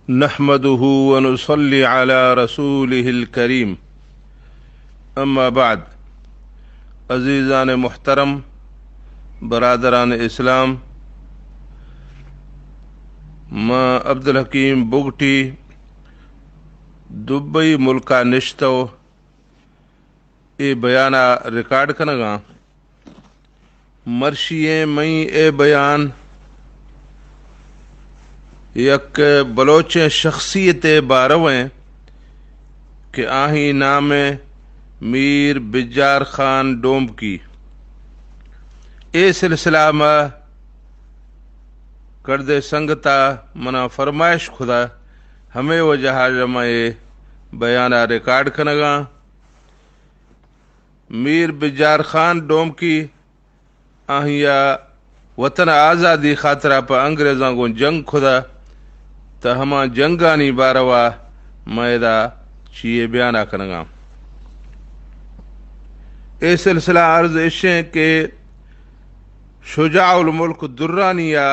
نحمده ونصلي على رسوله الكريم. اما بعد، عزیزان محترم، برادران اسلام، ما عبدالحکیم بگٹی دبئی ملکا نشتو اے بیانا ریکارڈ کنگاں۔ مرشی ایں مئی اے بیان یک بلوچیں شخصیت ءِ بارو ایں کہ آہی نام ایں میر بجار خان ڈومبکی۔ اے سلسلہ ما کڑدے سنگتا منا فرمائش کھدا، ہمے وجہ ءَ من اے بیانا ریکارڈ کنگاں۔ میر بجار خان ڈومکی آہیا وطن آزادی خاطرا پہ انگریزاں گوں جنگ کھدا، تہ ہما جنگانی باروا من ادا چیئے بیانا کنگاں۔ اے سلسلہ عرض اشیں کہ شجاع الملک درانیا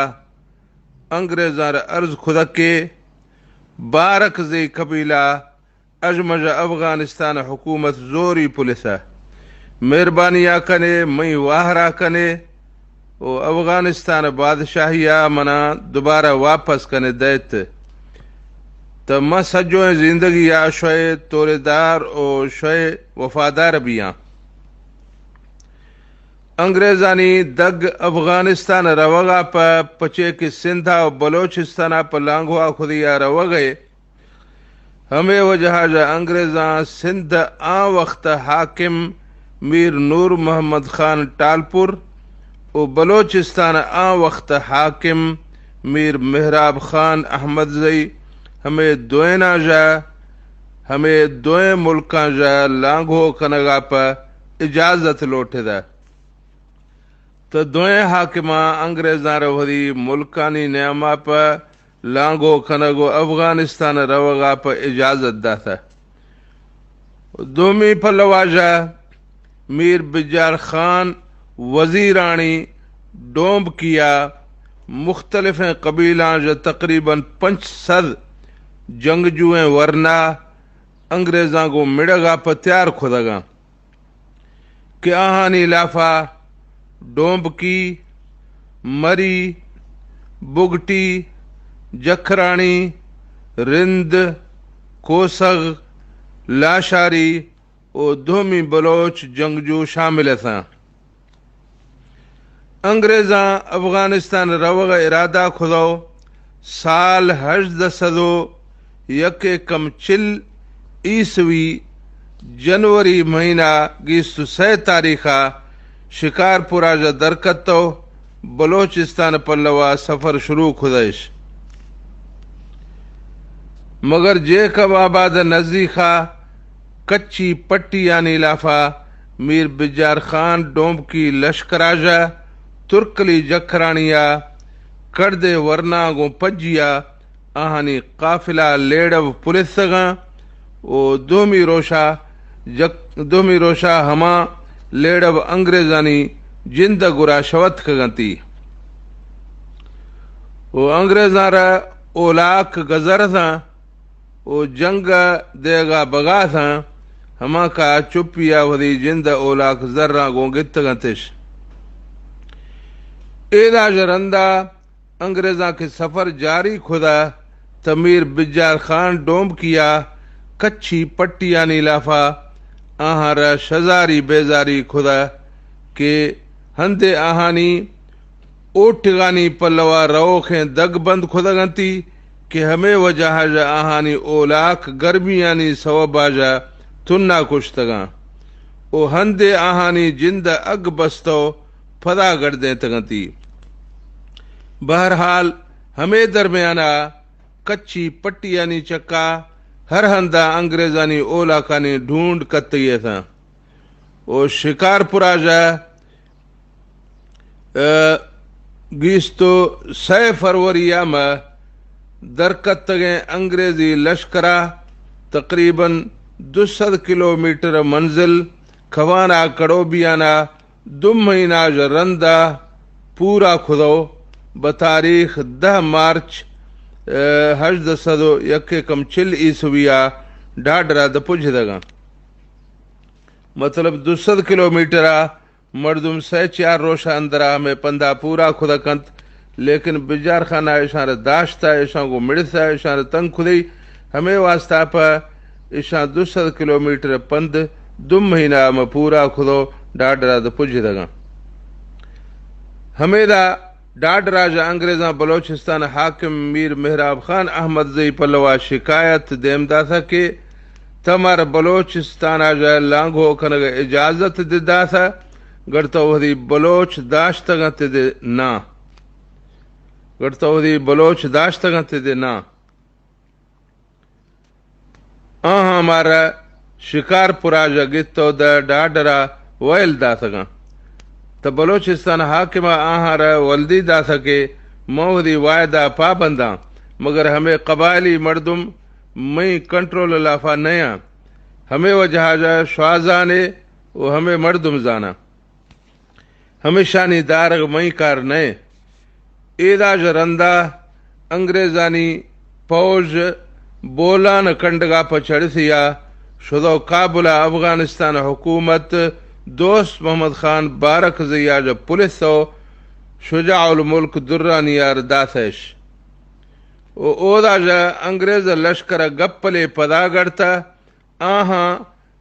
انگریزاں را عرض کھدا کہ بارکزئی قبیلہ اژ مژ افغانستان حکومت زوری پولیس ءَ مہربانی ءَ کنے، مئی واہرا کنے و افغانستان بادشاہی ءَ منا دوبارہ واپس کنے دئیت، تہ من سجوئیں زندگی ءَ شوئے توریدار و شوئے وفادار بیاں۔ انگریزانی دگ افغانستان روگا پہ پچے کہ سندھا و بلوچستانا پہ لانگوا خودیا روگئے، ہمے وجہ ءَ انگریزاں سندھ آں وخت حاکم میر نور محمد خان ٹالپور و بلوچستان آں وخت حاکم میر محراب خان احمدزئی ہمے دوئیناں ژہ، ہمے دوئیں ملکاں ژہ لانگھو کنگا پہ اجازت لوٹھدہ۔ تہ دوئیں حاکماں انگریزاں را وثی ملکانی نیاما پہ لانگو کنگ و افغانستان روغا پہ اجازت داتہ۔ دومی پلوا ژہ میر بجار خان وزیرانی ڈومبکیا مختلفیں قبیلاں ژہ تقریباً پنچ سد جنگجوئیں ورنا انگریزاں گوں مڑغا پہ تیار کھدگاں۔ کہ آہانی لافا ڈومبکی، مری، بگٹی، جکھرانی، رند، کوسغ، لاشاری و دومی بلوچ جنگجو شامل اتاں۔ انگریزاں افغانستان روغ ارادہ کھدو سال ہژدہ سد و یک کم چل عیسوی جنوری مہینہ گیست و سئے تاریخا شکارپورا ژہ درکتو بلوچستان پلوا سفر شروع کھدئش۔ مگر جیکب آباد نزیکا کچی پٹیانی لافا میر بجار خان ڈومبکی لشکرا ژہ ترکلی جکھرانیا کڑدے ورناں گوں پجیا آہانی قافلہ لیڑو پلستگاں و دومی روشا جک-، دومی روشا ہما لیڑو انگریزانی جند گورا شوتکگنتی و انگریزاں را اولاک گزرتاں و جنگ ء دیگا بگا اتاں، ہما کا چپی ء وثی جند ء اولاک زراں گوں گتگ انتش۔ اے داژ رندا انگریزاں کہ سفر جاری کھدا تہ میر بجار خان ڈومبکیا کچھی پٹیانی لافا آہاں را شزاری بیزاری کھدا کہ ہندے آہانی اوٹگانی پلوا روخیں دگ بند کھدگ انتی کہ ہمے وجہ ژہ آہانی اولاک گرمیانی سوبا ژہ تنا کشتگاں و ہندے آہانی جند اگ بستو پدا گڑدینتگ انتی۔ بہرحال ہمے درمیانا کچھی پٹیانی چکا ہر ہندا انگریزانی اولاکانی ڈھونڈ کتگی اتاں و شکارپورا ژہ ء گیست و سئے فروری ء مہ درکتگیں انگریزی لشکرا تقریباً دو سد کلومیٹر منزل کھوانا کڑوبیانا دو مہینہ ژہ رندا پورا کھدو بتاریخ دہ مارچ ہژدہ سد و یک کم چل عیسوی ءَ ڈاڈر ءَ دپجدگاں۔ مطلب، دو سد کلومیٹر ءَ مردم سئے چار روش ءِ اندر ءَ ہمے پندھ ءَ پورا کتگ کنت، لیکن بجار خان ءَ ایشاں را داشتہ، ایشاں گوں مڑتہ، ایشاں را تنگ کتئی، ہمے واسطہ پہ ایشاں دو سد کلومیٹر پندھ دو مہینہ ءَ مہ پورا کتو ڈاڈر ءَ دپجدگاں۔ ہمیدا ڈاڈر ءَ ژہ انگریزاں بلوچستان ءِ حاکم میر مہراب خان احمد زئی پلوا شکایت دیم داتہ کہ تہ مارا بلوچستان ءَ ژہ لانگو کنگ ءِ اجازت دداتہ، گڑ تہ وہدی بلوچ داشتگ انت دے ناں۔ گڑ تہ وہدی بلوچ داشتگ انت دے ناں۔ آہاں مارا شکارپور ءَ ژہ گت و دہ ڈاڈر ءَ وئیل داتگاں۔ تہ بلوچستان ءِ حاکم ءَ آہاں را ولدی داتہ کہ من وہدی وعدہ ءَ پابنداں، مگر ہمے قبائلی مردم مئی کنٹرول ءِ لافا نیاں۔ ہمے وجہ ءَ ژہ شوازانے و ہمے مردم زاناں۔ ہمیشانی دارگ مئی کار نئے۔ ایدا ژہ رندا انگریزانی پوج بولان کنڈگا پہ چڑتیا شدو کابل ءَ افغانستان حکومت دوست محمد خان بارکزئی ءَ ژہ پولیس و شجاع الملک درانی ءَ را داتش۔ و اودا ژہ انگریز لشکر ءَ گپلے پدا گڑتہ۔ آہاں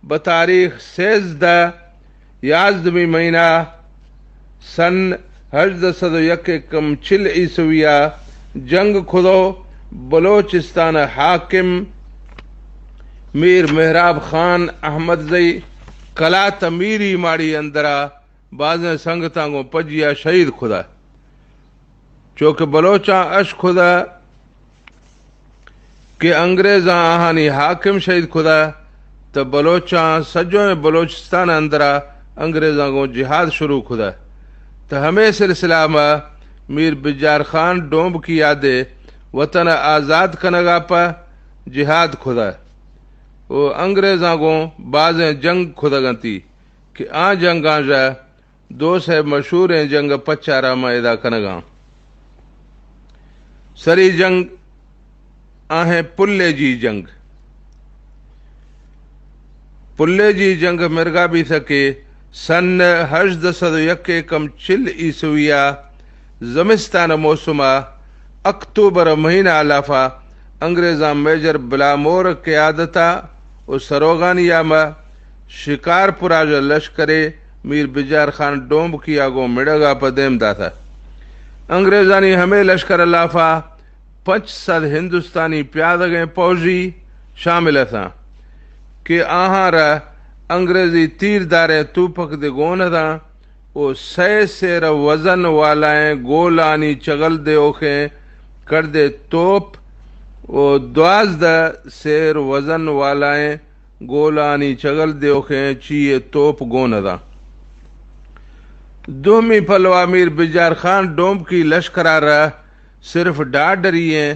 بتاریخ سیزدہ یازدہمی مہینہ سن ہژدہ سد و یک کم چل عیسوی ءَ جنگ کھدو بلوچستان ءِ حاکم میر مہراب خان احمد زئی کلات میری ماڑی اندرا بازیں سنگتاں گوں پجیا شہید کھدا۔ چوکہ بلوچاں اش کھدا کہ انگریزاں آہانی حاکم شہید کھدا، تہ بلوچاں سجویں بلوچستان اندرا انگریزاں گوں جہاد شروع کھدا۔ تہ ہمے سلسلہ ما میر بجار خان ڈومبکی آدے وطن آزاد کنگا پہ جہاد کھدا و انگریزاں گوں بازیں جنگ کھدگنتی کہ آ جنگاں ژہ دو سے مشہوریں جنگ پچارا ما ادا کنگاں۔ سری جنگ آہیں پلے جی جنگ۔ پلے جی جنگ مرگا بیثہ کہ سن ہژدہ سد و یک کم چل عیسوی ءَ زمستان موسم ءَ اکتوبر مہینہ ءَ لافا انگریزاں میجر بلامور قیادت ءَ و سروگانی ءَ ما شکارپور ءَ ژہ لشکرے میر بجار خان ڈومبکی ءَ گوں مڑگ ءَ پہ دیم داتہ۔ انگریزانی ہمے لشکر ءِ لافا پنچ سد ہندوستانی پیادگیں پوجی شامل اتاں کہ آہاں را انگریزی تیرداریں توپک دے گون اتاں و سئے سیر وزن والائیں گولانی چگل دیوخیں کڑدے توپ و دوازدہ سیر وزن والائیں گولانی چگل دیوخیں چیئے توپ گون اتاں۔ دومی پلوا میر بجار خان ڈومبکی لشکرا را صرف ڈاڈری ایں،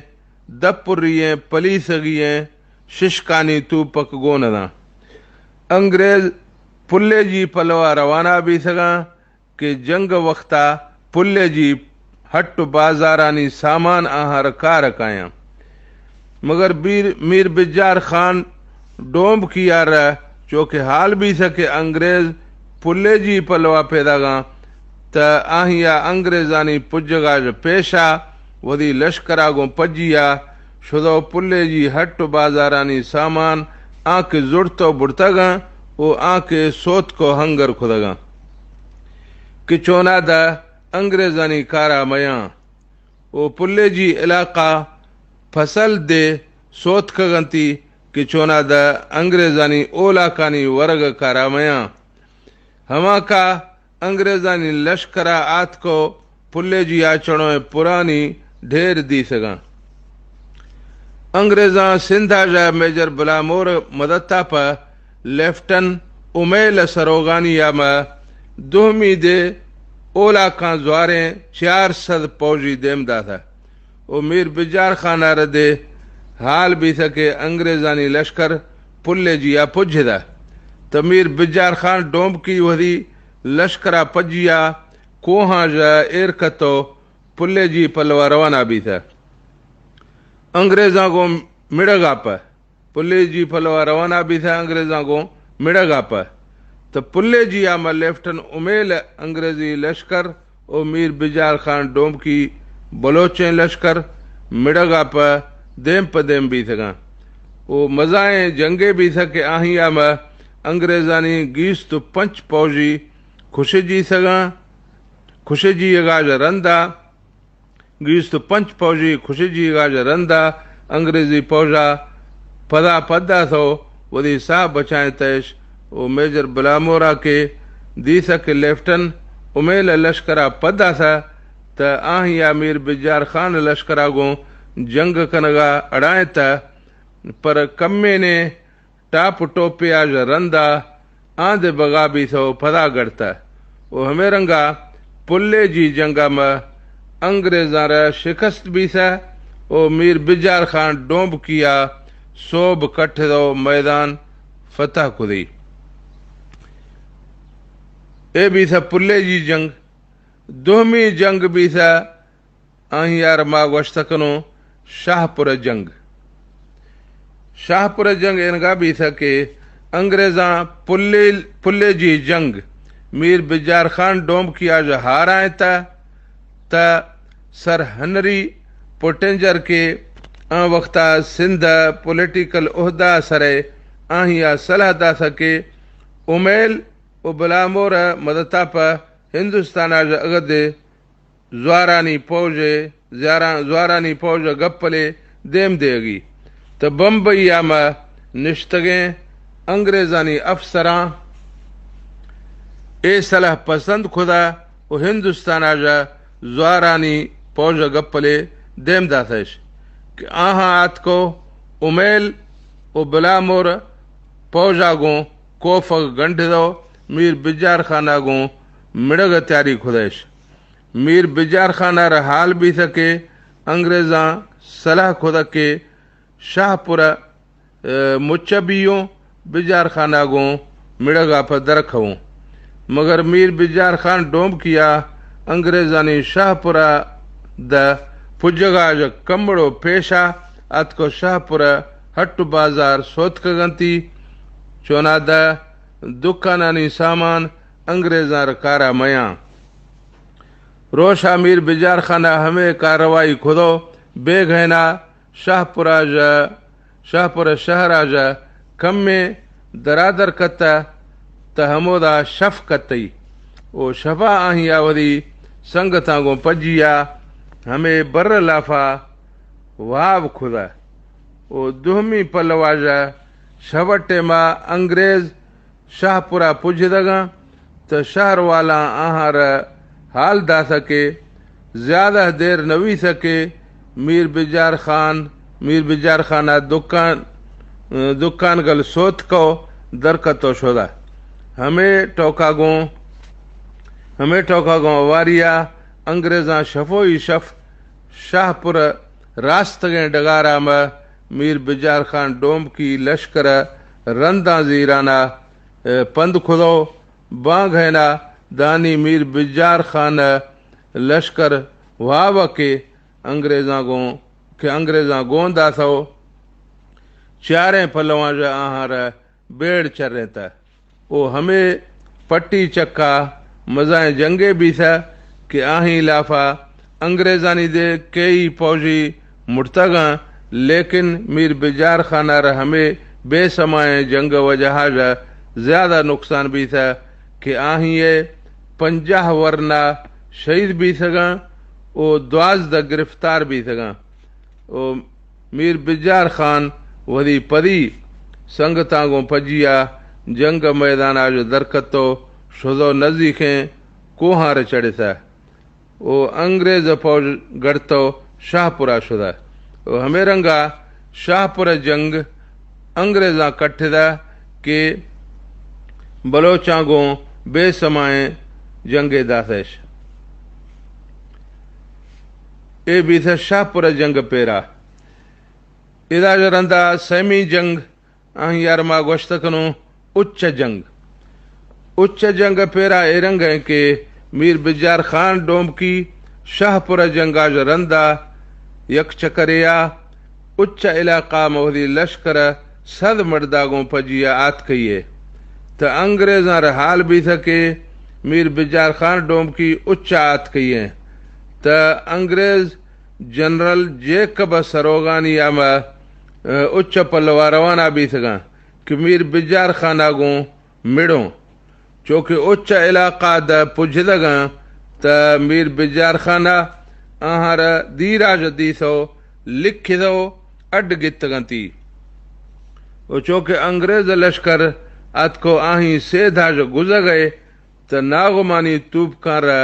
دپری ایں، پلیسگی ایں، ششکانی توپک گون اتاں۔ انگریز پلے جی پلوا روانہ بیثگاں کہ جنگ وختا پلے جی ہٹ و بازارانی سامان آہاں را کار کایاں۔ مگر بیر، میر بجار خان ڈومبکی ءَ را چوکہ حال بیثہ کہ انگریز پلے جی پلوا پیداگاں، تہ آہیا انگریزانی پجگا ژہ پیشا وثی لشکرا گوں پجیا شدو پلے جی ہٹ و بازارانی سامان آنکہ زڑتو بڑتگاں و آنکہ سوتکو ہنگر کھدگاں کہ چونا دہ انگریزانی کارا میاں و پلے جی علاقہ فصل دے سوتکگنتی کہ چونا دہ انگریزانی اولاکانی ورگ کارا میاں۔ ہماکا انگریزانی لشکرا آتکو پلے جی آ چڑویں پرانی ڈھیر دیثگاں۔ انگریزاں سندھا ژہ میجر بلامور مدتا پہ لیفٹن امیل سروگانی ءَ ما دومی دے اولاکاں زواریں چار سد پوجی دیم داتہ و میر بجار خان ءَ را دے حال بیثہ کہ انگریزانی لشکر پلے جی ءَ پجدہ۔ تہ میر بجار خان ڈومبکی وثی لشکرا پجیا کوہاں ژہ ایر کتو پلے جی پلوا روانہ بیثہ۔ انگریزاں گوں مڑگا پہ پلے جی پلوا روانہ بیتہ، انگریزاں گوں مڑگا پہ۔ تو پلے جی آ مہ لیفٹن امیل انگریزی لشکر او میر بجار خان ڈومکی بلوچیں لشکر مڑگا پہ دیم پہ دیم بیتگاں۔ او مزائیں جنگے بیتہ کہ آہی آ مہ انگریزانی گیست و پنچ پوجی کھشجی سگاں، کھشجی اگاج رندا گیست و پنچ پوجی کھشجی گاج رندا انگریزی پوجا پدا پدا تھو ودی ساہ بچائیں تیش او میجر بلامورا کے دیسا کہ لیفٹن امیل لشکرا پدا تھا تا آہیا میر بجار خان لشکرا گوں جنگ کنگا اڑائیں تا پر کمے نے ٹاپ ٹوپے آ ژ رندا آں دے بغا بیثہ و پدا گڑتہ و ہمے رنگا پلے جی جنگا مہ انگریزاں را شکست بیثہ و میر بجار خان ڈومبکی آ سوب کٹھدہ و میدان فتح کدی۔ اے بیثہ پلے جی جنگ۔ دوہمی جنگ بیثہ آہی آر ما گوشتہ کنوں شاہ پورہ جنگ۔ شاہ پورہ جنگ اینگا بیثہ کہ انگریزاں پلے، پلے جی جنگ میر بجار خان ڈومکی آ ژ ہارائیں تا، تا سر ہنری پوٹنجر کے آں وقتا سندھ پولیٹیکل عہدہ سرے آہی آ صلاح داثہ کہ امیل و بلامور مدتا پہ ہندوستان آ ژ اگدے زوارانی پوج ء زیاراں، زوارانی پوج ء گپلے دیم دیگی تہ بمبئی ء مہ نشتگیں انگریزانی افسراں اے سلاہ پسند کھدا و ہندوستان ء ژ زوارانی پوج ء گپلے دیم داتش کہ آہاں آتکو امیل و بلامور پوج ء گوں کوفگ گنڈدو میر بجار خان ء گوں مڑگ ء تیاری کھدش۔ میر بجار خان ء را حال بیثہ کہ انگریزاں سلاہ کھدہ کہ شاہ پورہ، ء، مچہ بیوں بجار خان ء گوں مڑگ ء پہ درکھوں۔ مگر میر بجار خان ڈومکی ء انگریزانی شاہ پورہ دہ پجگا ژ کمڑو پیشا اتکو شاہ پورہ ہٹ و بازار سوتکگنتی، چونا دہ دکانانی سامان انگریزاں را کارا میاں۔ روشا میر بجار خان ء ہمے کارروائی کھدو بیگھینا شاہ پورا ژ، شاہ پورا شہرا ژ کمے درادر کتہ تہ ہمودا شف کتئی او شفا آہیا ودی سنگتاں گوں پجیا ہمے بر لافا واب کھدہ او دوہمی پلوا ژ شہ ٹیما انگریز شاہ پورا پجدگاں تہ شہر والاں آہاں را حال داثہ کہ زیادہ دیر نویثہ کہ میر بجار خان، میر بجار خان ء دکان، دکان گل سوتکو درکتو شدہ۔ ہمے ٹوکا گوں، ہمے ٹوکا گوں اواریا انگریزاں شفوئی شف شاہ پورہ راستگیں ڈگارا مہ میر بجار خان ڈومکی لشکر ء رنداں زیرانا ء پند کھدو بانگھینا دانی میر بجار خان ء لشکر واب ء کہ انگریزاں گوں، کہ انگریزاں گون داثو چاریں پلواں ژ آہاں را بیڑ چرینتہ۔ او ہمے پٹی چکا مزائیں جنگے بیثہ کہ آہی لافا انگریزانی دے کئی پوجی مڑتگاں، لیکن میر بجار خان ء را ہمے بے سمائیں جنگ ء وجہا ژ زیادہ نقصان بیثہ کہ آہی ء پنجاہ ورنا شہید بیثگاں او دوازدہ گرفتار بیثگاں۔ و میر بجار خان وثی پدی سنگتاں گوں پجیا جنگ میدانا ژ درکتو شدو نزیکیں کوہاں را چڑثہ و انگریز پوج گڑتو شاہ پورا شدہ و ہمے رنگا شاہ پورا جنگ انگریزاں کٹھدہ کہ بلوچاں گوں بے سمائیں جنگے داثش۔ اے بیثہ شاہ پورہ جنگ پیرا۔ ادا ژ رندا سیمی جنگ آہی ء را ما گوشت کنوں اچ جنگ۔ اچ جنگ پیرا اے رنگ ء کہ میر بجار خان ڈومکی شاہ پورہ جنگا ژ رندا یک چکرے آ اچ ءِ علاقہ ءَ مہ وثی لشکر ءِ سد مڑدا گوں پجیا آتکئی ءَ۔ تہ انگریزاں را حال بیثہ کہ میر بجار خان ڈومکی اچ ءَ آتکئی ءَ۔ تہ انگریز جنرل جیکب ءِ سروگانی ءَ مہ، ءَ، اچ ءِ پلوا روانہ بیثگاں کہ میر بجار خان ءَ گوں مڑوں۔ چوکہ اچ ءِ علاقہ ءَ دہ پجدگاں، تہ میر بجار خان ءَ آہاں را دیراج دیثو، لکھثو، اڈ گتگنتی۔ و چوکہ انگریز ءِ لشکر آتکو آہی سیدھاج گزگئے، تہ ناغمانی توپکاں را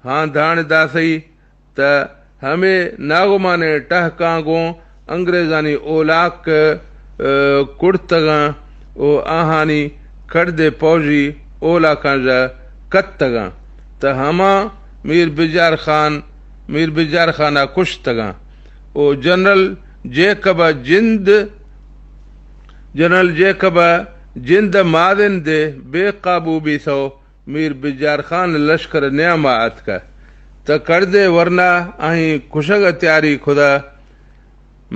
ہاندھان داثئی، تہ ہمے ناغمانیں ٹہکاں گوں انگریزانی اولاک، ءَ، کڑتگاں و آہانی کڑدے پوجی اولاکاں جا کتگاں۔ تہ ہما میر بجار خان، میر بجار خان ءَ کشتگاں و جنرل جیکب ءِ جند، جنرل جیکب ءِ جند ءِ مادن دے بے قابو بیثو میر بجار خان لشکر ءِ نیاما آتکہ۔ تہ کڑدے ورنا آہی کشگ ءِ تیاری کھدا،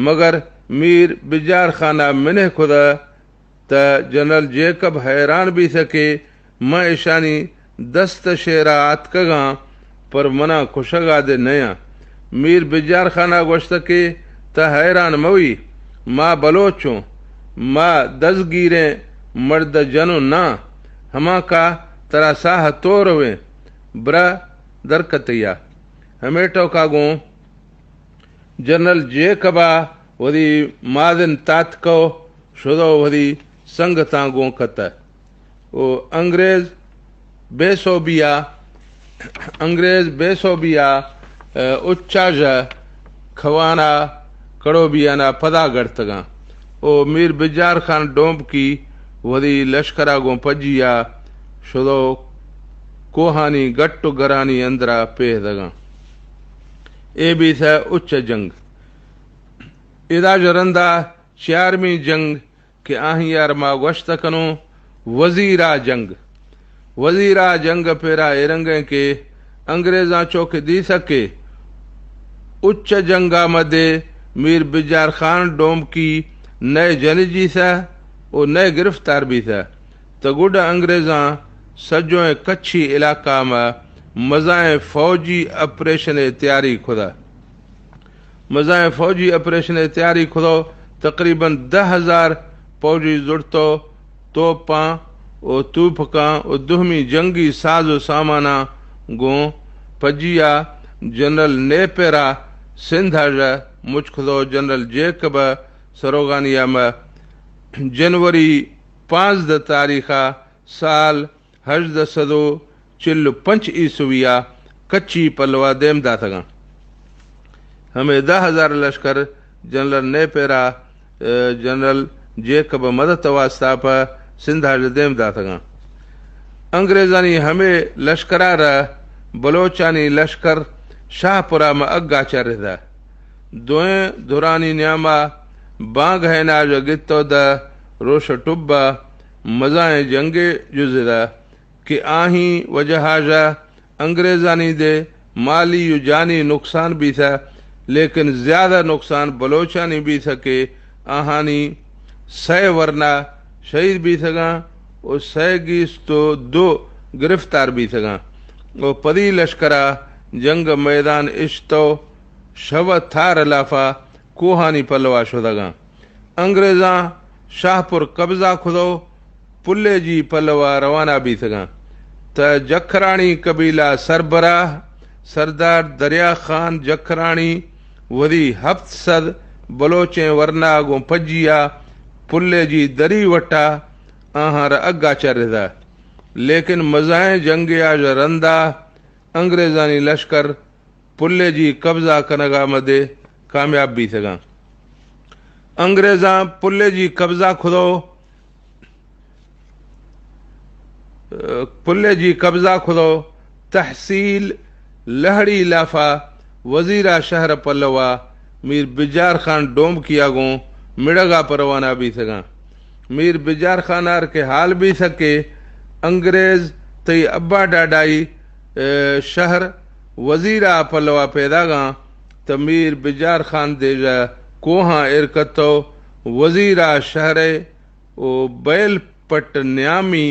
مگر میر بجار خان ءَ منہ کھدا۔ تہ جنرل جیکب حیران بیثہ کہ من اشانی دست ءِ شیرا آتکگاں، پر منا کشگا دے نیاں۔ میر بجار خان ءَ گوشتہ کہ تہ حیران موی، ما بلوچوں، ما دزگیریں مرد جنوں ناں، ہمانکا ترا ساہ تورویں، برا درکتیا۔ ہمے ٹوکا گوں جنرل جیکب ءَ وثی مادن تاتکو، شدو وثی سنگتاں گوں کتہ۔ و انگریز بے سوبیا، انگریز بے سوبیا، ءَ، اچا جا کھوانا کڑوبیانا پدا گڑتگاں۔ و میر بجار خان ڈومکی وثی لشکرا گوں پجیا شدو کوہانی گٹ و گرانی اندرا پیہدگاں۔ اے بیثہ اچ ءِ جنگ۔ ادا جا رندا چارمی جنگ کہ آہی یار ما گوشت کنوں، وزیرا جنگ۔ وزیرا جنگ پیرا اے رنگیں کہ انگریزاں چوکہ دیثہ کہ اچ ءِ جنگا مدے میر بجار خان ڈومکی نئے جنجیثہ و نئے گرفتار بیثہ، تہ گڈ انگریزاں سجوئیں کچھی علاقہ ما مزائیں فوجی آپریشن ءِ تیاری کھدا۔ مزائیں فوجی آپریشن ءِ تیاری کھدو، تقریباً دہ ہزار پوجی زڑتو، توپاں و توپکاں و دومی جنگی ساز و ساماناں گوں پجیا جنرل نیپیرا سندھا جا مچ کھدو۔ جنرل جیکب ءِ سروگانی ءَ مہ جنوری پانزدہ تاریخا سال ہژدہ سد و چل و پنچ عیسوی ءَ کچھی پلوا دیم داتگاں۔ ہمے دہ ہزار لشکر جنرل نیپیرا، ءَ، جنرل جیکب ءِ مدت ءِ واسطہ پہ سندھا ژ دیم داتگاں۔ انگریزانی ہمے لشکرا را بلوچانی لشکر شاہ پورا مہ اگا چہ ردا۔ دوئیں دھرانی نیاما بانگھ ءِ ناج گتو دہ روش ٹبا مزائیں جنگے جزدا۔ کہ آہی وجہا ژ انگریزانی دے مالی و جانی نقصان بیثہ، لیکن زیادہ نقصان بلوچانی بیثہ کہ آہانی سئے ورنا شہید بیثگاں و سئے گیست و دو گرفتار بیثگاں و پدی لشکرا جنگ میدان اشتو شو تھار لافا کوہانی پلوا شدگاں۔ انگریزاں شاہ پور قبضہ کھدو پلے جی پلوا روانہ بیتگاں۔ تہ جکھرانی قبیلہ سربراہ سردار دریا خان جکھرانی وثی ہپت سد بلوچیں ورنا گوں پجیا پلے جی دری وٹا آہاں را اگا چہ ردا۔ لیکن مزائیں جنگیا ژ رندا انگریزانی لشکر پلے جی قبضہ کنگا مدے کامیاب بیتگاں۔ انگریزاں پلے جی قبضہ کھدو، پلے جی قبضہ کھدو تحصیل لہڑی لافا وزیرا شہر پلوا میر بجار خان ڈومکیا گوں مڑگا پروانہ بیتگاں۔ میر بجار خان آر کہ حال بیثہ کہ انگریز تئی ابا ڈاڈائی، اے، شہر وزیرا پلوا پیداگاں، تہ میر بجار خان دیژہ کوہاں ایر کتو، وزیرا شہرے و بیل پٹ نیامی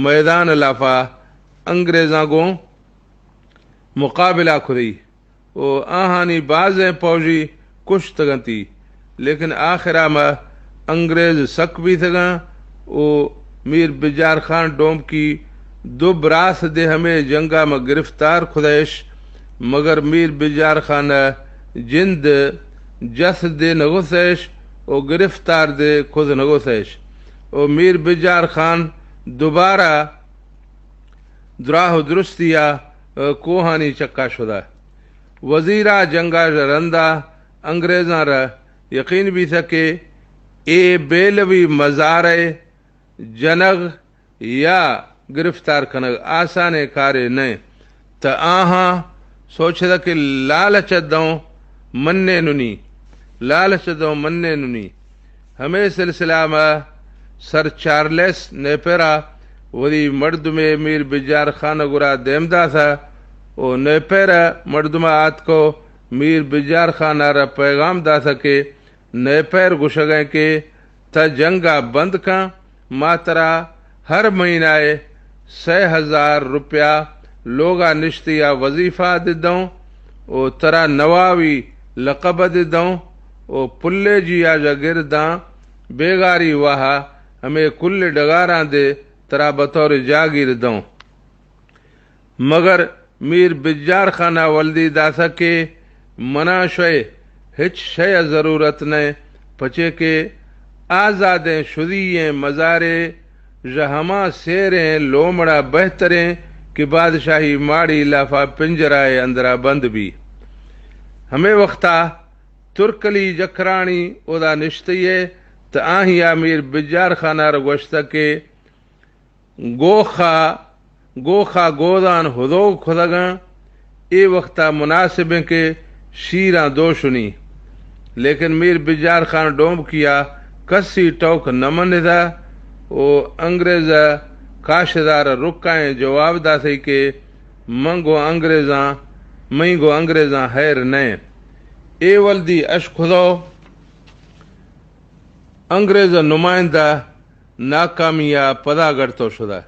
میدان لافا انگریزاں گوں مقابلہ کھدئی و آہانی بازیں پوجی کشتگنتی، لیکن آخرا ما انگریز سک بیتگاں و میر بجار خان ڈومکی دو براس دے ہمے جنگا ما گرفتار کھدئیش، مگر میر بجار خان جند جس دے نگوسئیش و گرفتار دے کھد نگوسئیش و میر بجار خان دوبارہ دراہ و درستیا کوہانی چکا شدہ۔ وزیرا جنگا رندا انگریزاں را یقین بیتہ کہ اے بیلوی مزارئے جنگ یا گرفتار کنگ آسانیں کارے نئے، تہ آہاں سوچدہ کہ لالچ دوں منیننی، لالچ دوں منیننی۔ ہمے سلسلہ ما سر چارلس نیپرا وتی مردمے میر بجار خان گورا دیم داتہ و نیپر مردما آتکو میر بجار خان را پیغام داتہ کہ نیپر گوشگیں کہ تہ جنگا بند کن، ما ترا ہر مہینہ ء سئے ہزار روپیہ لوگا نشتیا وظیفہ ددوں و ترا نوابی لقب ددوں و پلے جیا جا گرداں بیگاری واہا ہمے کل ڈگاراں دے ترا بطور جاگیر دوں۔ مگر میر بجار خان ء ولدی داتہ کہ منا شئے ہچ شئے ء ضرورت نئے، پچے کہ آزادیں شدی ئیں مزارے ژ ہما سیریں لومڑا بہتریں کہ بادشاہی ماڑی لافا پنجرہ ء اندرا بند بی۔ ہمے وختا ترکلی جکرانی اودا نشتئی ء تہ آہیا میر بجار خان ء را گوشتہ کہ گوخا، گوخا گودان ہدوگ کھدگاں، اے وختا مناسبیں کہ شیراں دوشنی۔ لیکن میر بجار خان ڈومکیا کسی ٹوک نہ مندا و انگریز کاشدار رکائیں جواب داتی کہ من گوں انگریزاں، مئی گوں انگریزاں ہیر نئے۔ اے ولدی اش کھدو انگریز نمائندہ ناکامی ء پدا گڑتو شدہ۔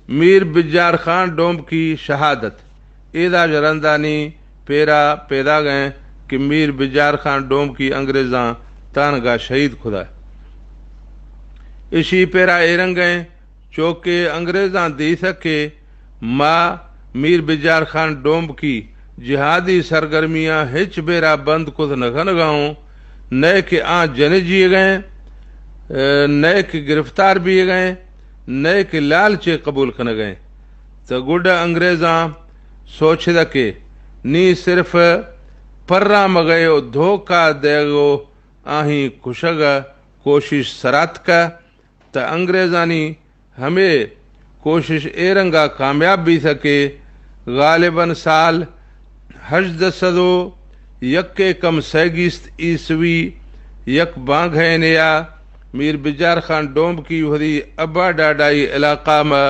میر بجار خان ڈومکی شہادت۔ ایدا ژ رندانی پیرا پیداگیں کہ میر بجار خان ڈومکی انگریزاں تانگا شہید کھدہ۔ اشی پیرا اے رنگیں چوکہ انگریزاں دیتہ کہ ما میر بجار خان ڈومبکی جہادی سرگرمیاں ہچ بیرا بند کت نہ کنگا اوں، نئے کہ آں جنجیگیں، نئے کہ گرفتار بیگیں، نئے کہ لالچے قبول کنگیں۔ تہ گڈ انگریزاں سوچدہ کہ نی صرف پرامگئے و دھوکہ دیگ و آہی کشگ کوشش سراتکہ۔ تہ انگریزانی ہمے کوشش اے رنگا کامیاب بیثہ کہ غالباً سال ہژدہ سد و یک ء کم سئے گیست عیسوی یک بانگھینے ء میر بجار خان ڈومبکی وثی ابا ڈاڈائی علاقہ مہ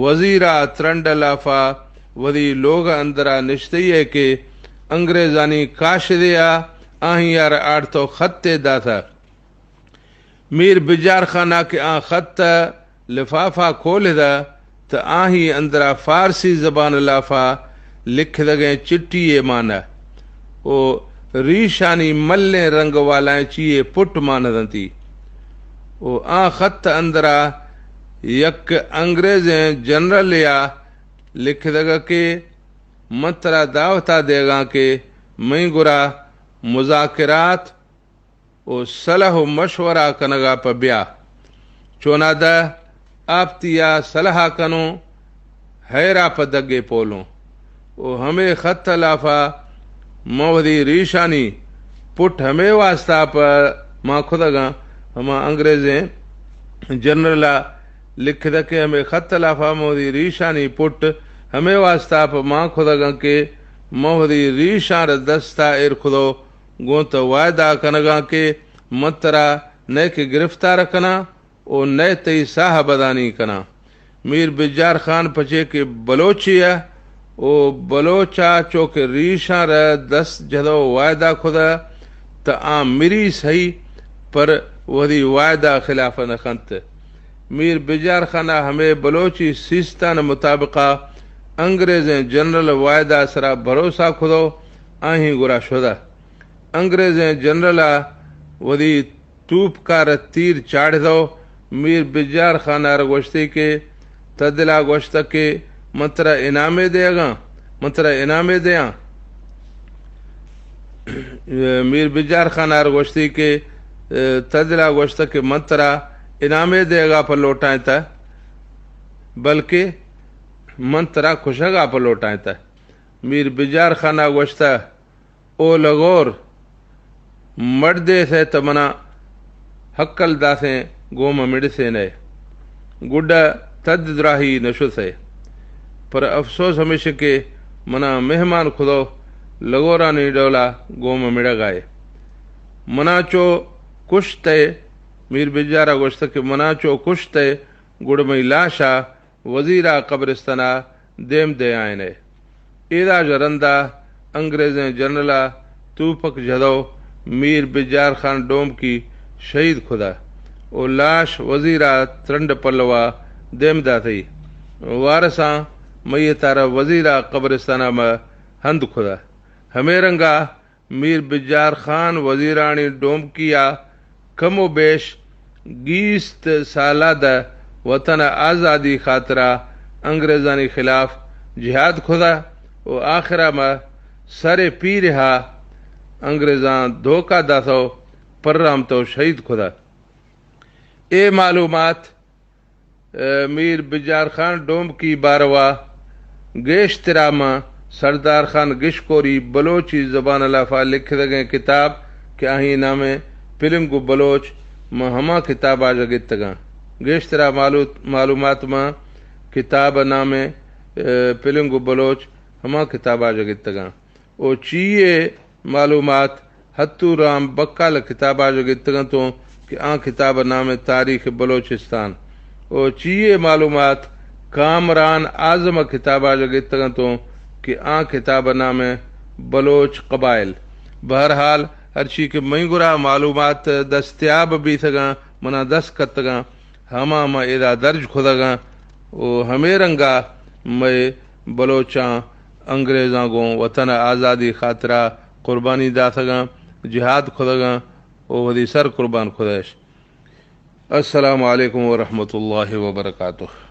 وزیرا ترنڈ لافا وثی لوغ اندرا نشتئی ء کہ انگریزانی کاشدے ء آہیار آڑتو خطے داثہ۔ میر بجار خان ء کہ آں خط ء لفافہ کولدہ تہ آہی اندرا فارسی زبان ء لافا لکھدگیں چٹی یے مانہ و ریشانی ملیں رنگ والائیں چیے پٹ مانہ دنتی و آں خط ء اندرا یک انگریزیں جنرلے ء لکھدگ کہ من ترا دعوتا دیگاں کہ مئیں گورا مذاکرات و صلح و مشورہ کنگا پہ بیا۔ چونادہ آپتیا صلحا کنوں، حیرا پہ دگے پولوں۔ و ہمے خط لافا من وثی ریشانی پٹ ہمے واسطہ پہ مان کھدگاں، ہما انگریزیں جنرلا لکھدہ کہ ہمے خط لافا من وثی ریشانی پٹ ہمے واسطہ پہ مان کھدگاں کہ من وثی ریشاں را دستا ایر کھدو گوں تہ وعدہ کنگاں کہ من ترا نئے کہ گرفتار کناں و نئے تئی ساہ بدانی کناں۔ میر بجار خان پچے کہ بلوچے ء او بلوچا چو کہ ریشاں را دست جھدو وعدہ کھدا، تہ آں مری سہی، پر وھدی وعدہ خلاف نہ کنت۔ میر بجار خان ء ہمے بلوچی سیستان مطابقا انگریزیں جنرل وعدہ سرا بھروسہ کھدو، آہیں گورا شدہ۔ انگریزیں جنرل ء وھدی توپ کار تیر چاڑھدو، میر بجار خان ء گوشتی کہ تدلا گوشتہ کہ من ترا انعامے دیگاں، من ترا انعامے دیاں۔ میر بجار خان ء گوشتی کہ تدلا گوشتہ کہ من ترا انعامے دیگا پر لوٹائیں تہ، بلکہ من ترا کشگا پر لوٹائیں تہ۔ میر بجار خان ء گوشتہ، او لغور، مڑدے سے تہ منا ہکل داسیں گوم مڑسے نئے۔ گڈا تد دراہی نشسے۔ پر افسوس ہمیش کہ منا مہمان کھدو لغورانی ڈولا گوم مڑگائے۔ منا چو کشتے، میر بجارا گوشتہ کہ منا چو کشتے گڑ مئی لاشا وزیرا قبرستانا دیم دے آئینے۔ ایدا ژہ رندا انگریزیں جنرلا توپک جھدو میر بجار خان ڈومکی شہید کھدا او لاش وزیرا ترنڈ پلوا دیم داتئی۔ وارساں میتارا وزیرا قبرستانا مہ ہند کھدا۔ ہمے رنگا میر بجار خان وزیرانی ڈومکی ء کم و بیش گیست سال ء دہ وطن ء آزادی خاطرا انگریزانی خلاف جہاد کھدا و آخرا مہ سر پیرہا انگریزاں دھوکہ داتو پرامتو شہید کھدا۔ اے معلومات میر بجار خان ڈومکی باروا گیشترا ماں سردار خان گشکوری بلوچی زبان لافا لکھدگیں کتاب کہ آہی نام پلنگ و بلوچ ماں ہما کتابا ژہ گتگاں۔ گیشترا معلومات ماں کتاب نام پلنگ و بلوچ ہما کتابا ژہ گتگاں۔ او چی اے معلومات ہتو رام بکال کتابا ژہ گتگنتوں کہ آں کتاب نام تاریخ بلوچستان۔ او چی اے معلومات کامران اعظم کتابا ژہ گتگنتوں کہ آں کتاب نام بلوچ قبائل۔ بہرحال ہرچی کہ مئی گرا معلومات دستیاب بیتگاں منا دست کتگاں ہما ما ادا درج کھدگاں و ہمے رنگا مئے بلوچاں انگریزاں گوں وطن آزادی خاطرا قربانی داتگاں، جہاد کھدگاں و وتی سر قربان کھدش۔ السلام علیکم ورحمۃ اللہ وبرکاتہ۔